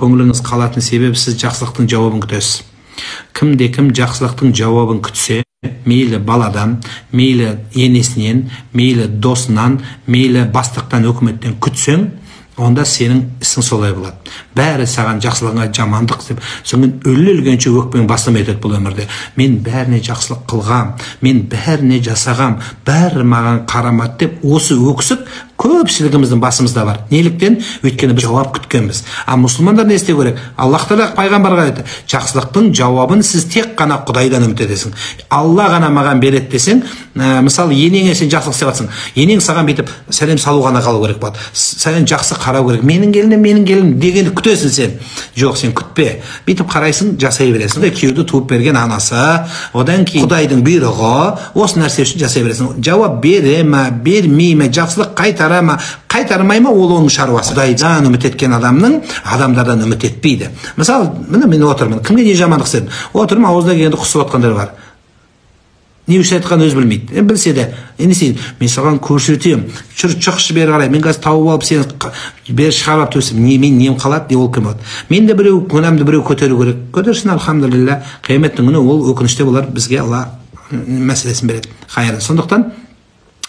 Көңіліңіз қалатын себебі сіз жақсылықтың жауабын күтесіз. Кімде кім жақсылықтың жауабын күтсе, мейлі баладан, мейлі енесінен, мейлі досынан, мейлі бастықтан, өкіметтен күтсең, онда сенің ісің солай болады. Бәрі саған жақсылығыңа жамандық деп, содан өле-өлгенше өкпең басылмай өтеді бұл өмірде. Мен бәріне жақсылық қылғам, мен бәріне жасағам, бәрі маған қарамады деп осы өксік көпшілігіміздің басымызда бар. Неліктен? Өйткені біз жауап күткенбіз. А мұсылмандар не істеу керек? Аллах тағала пайғамбарға айтты: жақсылықтың жауабын сіз тек қана Құдайдан үміт етесің. Алла ғана маған береді десең, мысалы, енеңе сен жақсылық істеп жатсың, енең саған бүйтіп сәлем салу ғана қалу керек болады. Саған жақсы қарау керек. Менің келінім, менің келінім дегенді күтесің сен. Жоқ, сен күтпе. Бүйтіп қарайсың, жасай бересің. Күйеуді туып берген анасы, одан кейін Құдайдың бұйрығы, осы нәрсе үшін жасай бересің. Жауап бере ме, бермей ме, жақсылық қайтара ма, қайтармай ма, ол оның шаруасы. Құдайдан үміт еткен адамның адамдардан үміт етпейді. Мысалы, міне мен отырмын, кімге не жамандық істедім? Отырмын, аузына келгенде құсып жатқандар бар. Не үшін айтқанын өзі білмейді. Білсе де, не істейді? Мен саған көрсетемін. Жүр, шықшы бері қарай. Мен қазір тауып алып сені бері шығарып алып төсем. Не, мен нем қалады, не ол кім болады? Мен де біреу, күнәмді біреу көтеру керек. Көтерсін, альхамдулилля. Қияметтің күні ол өкініште болар, бізге Алла мәселесін береді. Хайырын. Сондықтан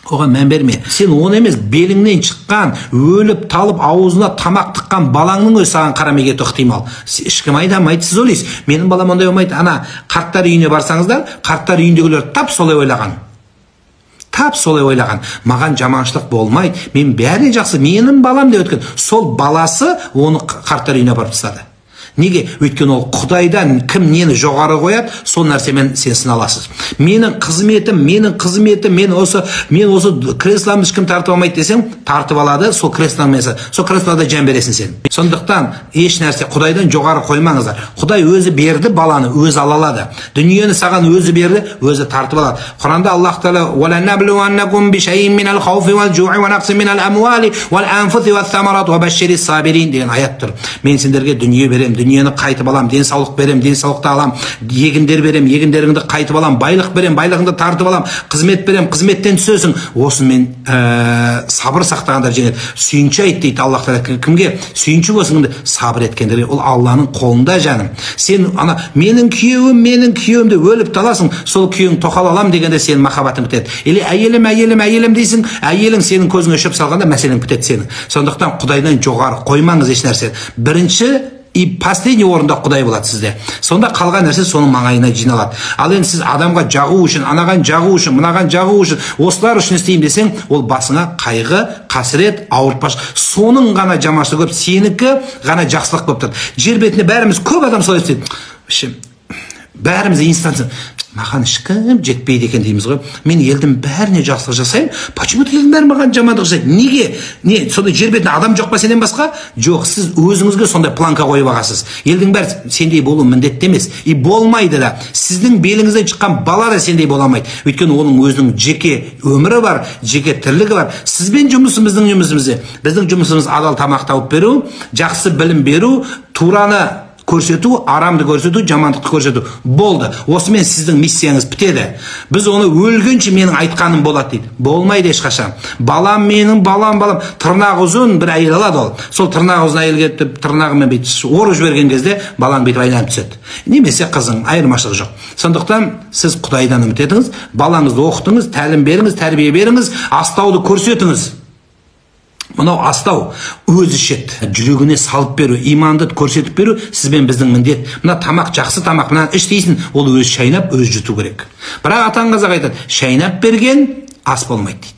оған мән берме. Сен оны емес, беліңнен шыққан, өліп талып аузына тамақ тыққан балаңның өзі саған қарамай кетуі ықтимал. Ешкім айдамайды, сіз ойлайсыз, менің балам ондай болмайды. Ана қарттар үйіне барсаңыздар, қарттар үйіндегілер тап солай ойлаған. Тап солай ойлаған. Маған жаманшылық болмайды, мен бәріне жақсы, менің балам деп өткен. Сол баласы оны қарттар үйіне апарып тастады. Неге? Өйткені ол Құдайдан кім нені жоғары қояды, сол нәрсемен сен сыналасыз. Менің қызметім, менің қызметім, мен осы кресломды ешкім тартып алмайды десең, тартып алады, сол креслоңмен сол креслода жан бересің сен. Сондықтан еш нәрсе Құдайдан жоғары қоймаңыздар. Құдай өзі берді баланы, өзі ала алады. Дүниені саған өзі берді, өзі тартып алады. Құранда Аллах Тағала: «Уа ланнаблуаннакум бишайин минал хауфи вал жуи ва нақсин минал амуали вал анфуси вас самарат ва башширис сабирин» деген аят тұр. Мен сендерге дүние беремін, дүниені қайтып алам, денсаулық берем, денсаулықты алам, егіндер берем, егіндеріңді қайтып алам, байлық берем, байлығыңды тартып алам, қызмет берем, қызметтен түсесің. Осымен сабыр сақтағандар жеңеді. Сүйінші айт дейді Аллах Тағала. Кімге сүйінші болсын, кімде сабыр еткендерге. Ол Алланың қолында, жаным. Сен ана менің күйеуім, менің күйеуім деп өліп таласың, сол күйеуің тоқал алам дегенде сенің махаббатың бітеді. Или әйелім, әйелім, әйелім дейсің, әйелің сенің көзіңе шөп салғанда мәселең бітеді сенің. Сондықтан Құдайдан жоғары қоймаңыз еш нәрсе. Бірінші и последний орында Құдай болады сізде. Сонда қалған нәрсе соның маңайына жиналады. Ал енді сіз адамға жағу үшін, анаған жағу үшін, мынаған жағу үшін, осылар үшін істеймін десең, ол басыңа қайғы, қасірет, ауыртпаш, соның ғана жаманшылығы көп, сенікі ғана жақсылық болып тұрады. Жер бетінде бәріміз, көп адам солай істейді. Вообще, бәріміз инстанция, маған ешкім жетпейді екен дейміз ғой. Мен елдің бәріне жақсылық жасаймын, почему-то елдің бәрі маған жамандық жасайды. Неге? Не, сондай жер бетінде адам жоқ па сенен басқа? Жоқ, сіз өзіңізге сондай планка қойып алғансыз. Елдің бәрі сендей болу міндетті емес. И болмайды да. Сіздің беліңізден шыққан бала да сендей бола алмайды. Өйткені оның өзінің жеке өмірі бар, жеке тірлігі бар. Сізбен жұмысымыздың жұмысымыз. Біздің жұмысымыз адал тамақ тауып беру, жақсы білім беру, тураны көрсету, арамды көрсету, жамандықты көрсету. Болды. Осымен сіздің миссияңыз бітеді. Біз оны өлгенше менің айтқаным болады дейді. Болмайды ешқашан. Балам менің, балам, балам. Тырнағы ұзын бір әйел алады ол. Сол тырнағы ұзын әйел келіп тырнағымен бүйтіп орып жіберген кезде балаң бүйтіп айналып түседі. Немесе қызың, айырмашылығы жоқ. Сондықтан сіз Құдайдан үміт етіңіз, балаңызды оқытыңыз, тәлім беріңіз, тәрбие беріңіз, астауды көрсетіңіз. Мынау астау өзі ішеді. Жүрегіне салып беру, иманды көрсетіп беру сізбен біздің міндет. Мына тамақ жақсы тамақ, мынаны іш дейсің, ол өзі шайнап, өзі жұту керек. Бірақ атаң қазақ айтады, шайнап берген ас болмайды дейді.